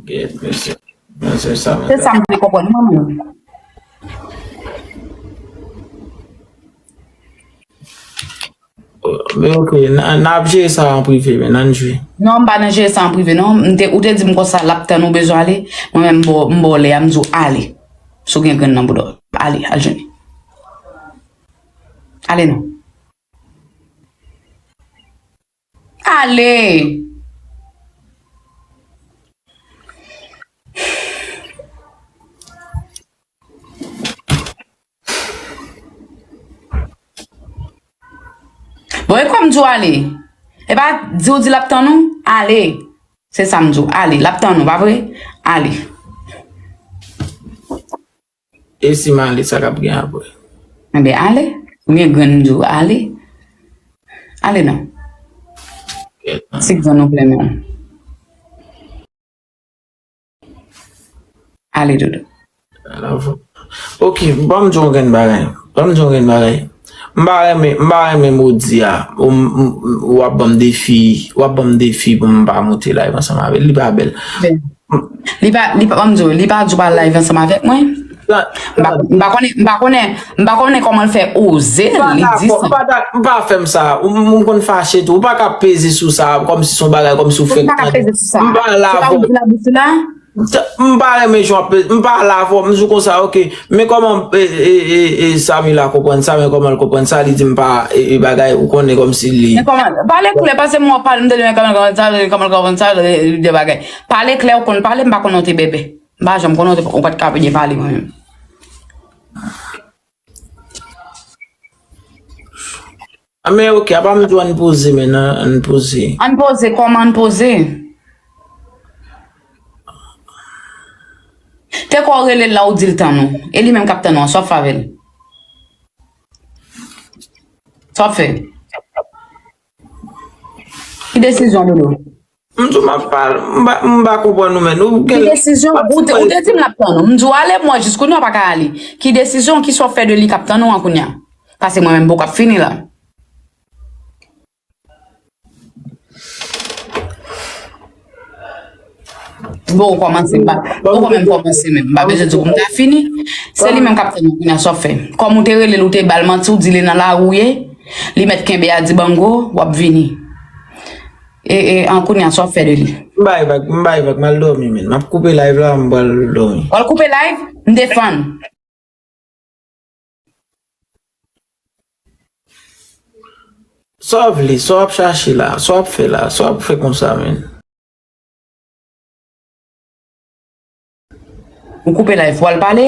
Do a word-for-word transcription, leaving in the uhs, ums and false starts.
Get, mesye. Mesye sa, se sa m vle konprann mwen menm. Men ok, n a, n ap jere sa an prive, men n ann jwe. Non, m pa nan jere sa an prive, non. M te, ou te di m konsa, l ap tann ou bezwen ale. Mwen menm, m ba w, m ba w lè a, m di w ale. Si w gen grenn nan bouda w, ale, al jwenn li. Ale non. Ale! Bon, e kòm di w ale? E pa di w di l ap tann ou? Ale. Se sa m di w. Ale. L ap tann ou, pa vre? Ale. E si m ale, sa k ap gen apre? Enben, ale. Ou gen grenn m di w, ale. Ale non. Kèt non. Si grenn ou plen non. Ale, dodo. Alò, ok, ban m di w yon grenn bagay. Ban m di w yon grenn bagay. M pa renmen, m pa renmen modi a. Ou, m, m, w ap ban m defi, w ap ban m defi pou m pa monte live ansanm avè l. Li pa bèl. Li pa, li pa, ban m di w, li pa di w pa live ansanm avèk mwen. M pa, m pa konnen, m pa konnen, m pa konnen kòman l fè oze, li di sa. M pa, m pa fè m sa. Ou, m konn fache tou. Ou pa ka peze sou sa, kòmsi se yon bagay, kòmsi w fèk tande. M pa la avè w. M pa renmen jan w ap, m pa la avè w, m di w konsa, ok. Men kòman, e, e, e, e, Samy la konprann sa, men kòman l konprann sa, li di m pa, e, e, bagay, ou konnen kòmsi li. Men kòman, pale klè, paske mwen w ap pale, m tande men kòman l konprann sa, kòman l konprann sa, de bagay. Pale klè, ou konn pale, m pa konnen w te bèbè. M pa janm konnen w te, ou pa t ka byen pale mwen menm. A, men ok, apa m di w ann poze, men ann, ann poze. Ann poze, kòman ann poze? Te kwè w rele l la, ou di l tann ou. E li menm k ap tann ou an, sa w ap fè avè l? Sa w ap fè? Ki desizyon, Dodo? M di w m ap pale, m pa, m pa konprann ou menm. Ou gen... Ki desizyon? Ou te, ou te di m l ap tann ou. M di w ale, m wè jis kounye a w pa ka ale. Ki desizyon, ki sa w fè de li k ap tann ou an kounye a? Paske mwen menm m poko ap fini la. M poko kòmanse, m pa, m poko menm kòmanse menm. M pa bezwen di w pou m ta fini. Se li menm k ap tann ou kounye a, sa w ap fè? Kòm ou te rele l, ou te ba l manti, ou di li nan lari w ye. Li mèt kenbe a dibango, w ap vini. E, e, an kounye a, sa w ap fè de li? M bay vag, m bay vag, m al dòmi, men. M ap koupe live la, m pral dòmi. W al koupe live? M defann. Sa w vle, sa w ap chache la, sa w ap fè la, sa w ap fè konsa, men. Ou koupe live pou w al pale?